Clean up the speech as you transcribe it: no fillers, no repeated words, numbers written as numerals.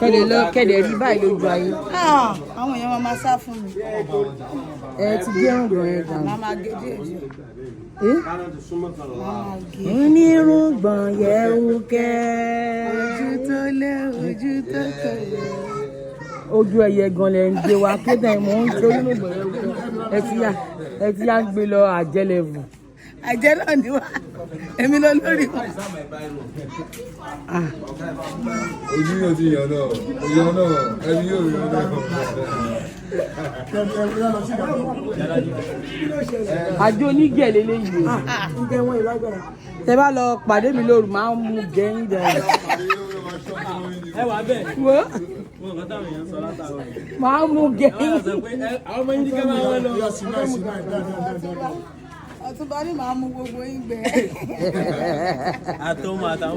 Kẹ̀dẹ̀ lọ kẹ̀dẹ̀ rí báyìí lójú ayé. Ah, àwọn èèyàn máa ma sá fún mi. Ẹ ti gé irùngbọ̀n yẹn dànù. Màá máa gé díẹ̀ díẹ̀. Eh? Màá máa gé. Onírùngbọ̀n yẹ̀wù kẹ́. Ojú tó lé, ojú tó kọ̀. Ojú ẹyẹ gan lẹ ń gbé wa kéde mò ń ṣe onírùngbọ̀n yẹ̀wù kẹ́. Ẹ ti yá ń gbé lọ àjẹlẹ̀vù. Àjẹ́ náà ni wá. Èmi lọ lórí wọn. Ah, Ojú yóò ti yàn náà, yàn náà, ẹni yóò yàn náà. Àjọ onígẹ̀ lélẹ́yìí o. Tẹ bá lọ pàdé mi lóru, máa ń mú gẹ́yìn dẹ̀. Ẹ wà bẹ́ẹ̀. Wo. Wọn kàn táwọn èèyàn sọ látàárọ̀. Máa ń mú gẹ́yìn. Wọ́n sọ pé àwọn ọmọ yín ní kẹ́ máa wọ́n lọ. Ọ̀túnba ní màá mú gbogbo yín gbẹ. Àtọmọ àtàwọn.